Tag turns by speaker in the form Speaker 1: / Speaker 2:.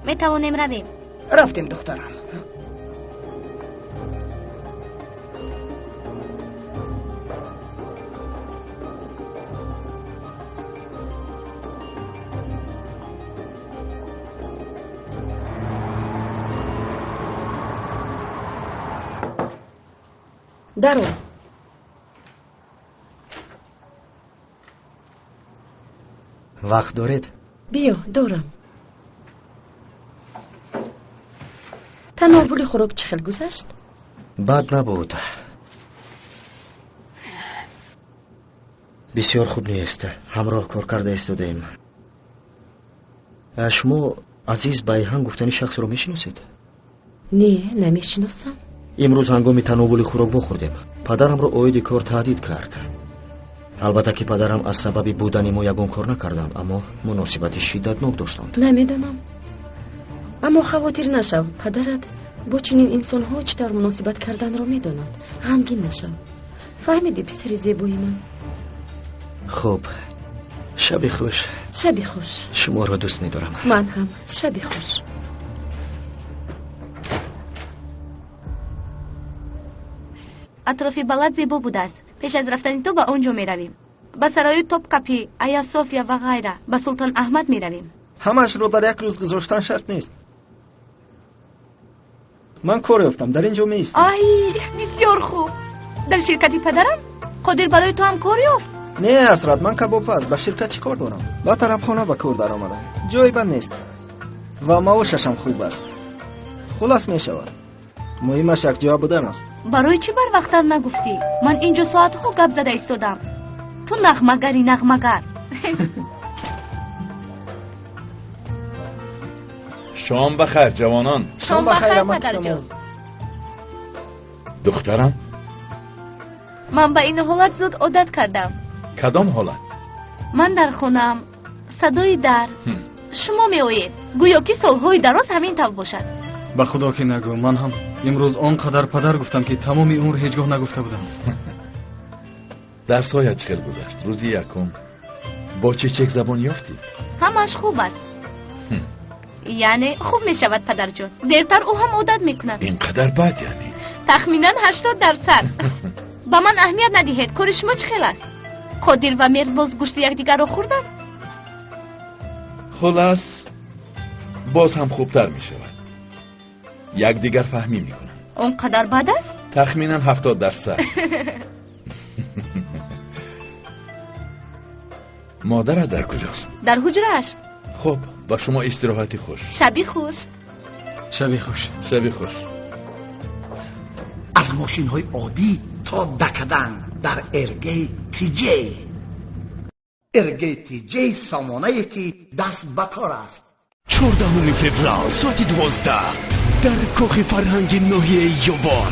Speaker 1: Метавонем равем.
Speaker 2: Рафтем, духтарам.
Speaker 3: Даро.
Speaker 4: Вақт доред?
Speaker 3: Биё, дорам. Тановули хӯрок чӣ хел гузашт?
Speaker 4: Бад набуд. Бисёр хуб нест. Ҳамроҳ кор карда истодаем. Шумо Азиз Байҳан гуфтани шахсро мешиносед?
Speaker 3: Не, намешиносам.
Speaker 4: Имрӯз ҳангоми тановули хӯрок вохӯрдем. Падарамро оиди кор таҳдид кард. Албатта ки падарам аз сабаби будани мо ягон кор накарданд, аммо муносибати шиддатнок доштанд.
Speaker 3: Намедонам. Аммо хавотир нашав, падарат бо чунин инсонҳо чӣ тавр муносибат карданро медонад. Ғамгин нашав. Фаҳмидӣ, писари зебои ман?
Speaker 4: Хуб, шаби хуш.
Speaker 3: Шаби хуш.
Speaker 4: Шуморо дӯст медорам.
Speaker 3: Ман ҳам. Шаби хуш.
Speaker 1: Атрофи балад зебо будааст. Пеш аз рафтани ту ба он ҷо меравем. Ба сарои Топкапи, Ая София ва ғайра, ба Султон Аҳмад меравем.
Speaker 2: Ҳамаашро дар як рӯз гузоштан шарт нест. Ман кор ёфтам, дар ин ҷо меистам.
Speaker 1: Ай, бисёр хуб. Дар ширкати падарам? Қодир барои ту ҳам кор ёфт?
Speaker 2: Не, Ҳасрат, ман кабобпаз, ба ширкат чӣ кор дорам? Ба тарабхона ба кор даромадам. Ҷои бад нест ва маошашам хуб аст. Хулас мешавад. Муҳимаш якҷоя будан аст.
Speaker 1: Барои чӣ барвақттар нагуфтӣ? Ман инҷо соатҳо гап зада истодам. Ту нағмагари нағмагар.
Speaker 5: Шом ба хайр, ҷавонон.
Speaker 1: Шом ба хайр, падарҷон.
Speaker 5: Духтарам?
Speaker 1: Ман ба ин ҳолат зуд одат кардам.
Speaker 5: Кадом ҳолат?
Speaker 1: Ман дар хонаам, садои дар. Шумо меоед. Гӯё ки солҳои дароз ҳамин тавр бошад.
Speaker 6: Ба худо ки нагӯ, ман ҳам имрӯз он қадар падар гуфтам ки тамоми умр ҳеҷ гоҳ нагуфта будам.
Speaker 5: Дарсҳоят чӣ хел гузашт? Рӯзи якум бо чечек забон ёфтӣ?
Speaker 1: Ҳамааш хуб аст. Яъне хуб мешавад, падарҷон. Дертар ӯ ҳам одат мекунад.
Speaker 5: Ин қадар бад яъне?
Speaker 1: Тахминан 80%. Ба ман аҳамият надиҳед, кори шумо чӣ хел аст? Қодир ва Мерд боз гӯшти якдигарро хӯрданд?
Speaker 5: Хулас, боз ҳам хубтар мешавад. Якдигар фаҳмӣ мекунанд.
Speaker 1: Он қадар бад аст?
Speaker 5: Тахминан 70%. Модарат дар куҷост?
Speaker 1: Дар ҳуҷрааш.
Speaker 5: Хуб, ба шумо истироҳати хуш.
Speaker 1: Шаби хуш.
Speaker 6: Шаби хуш.
Speaker 5: Шаби хуш.
Speaker 7: Аз мошинҳои оддӣ то дакадан дар РГ ТЖ. РГ ТЖ сомонае ки даст ба кор аст.
Speaker 8: 14 феврал соати 12 дар кохи фарҳанги ноҳияи Ёвон.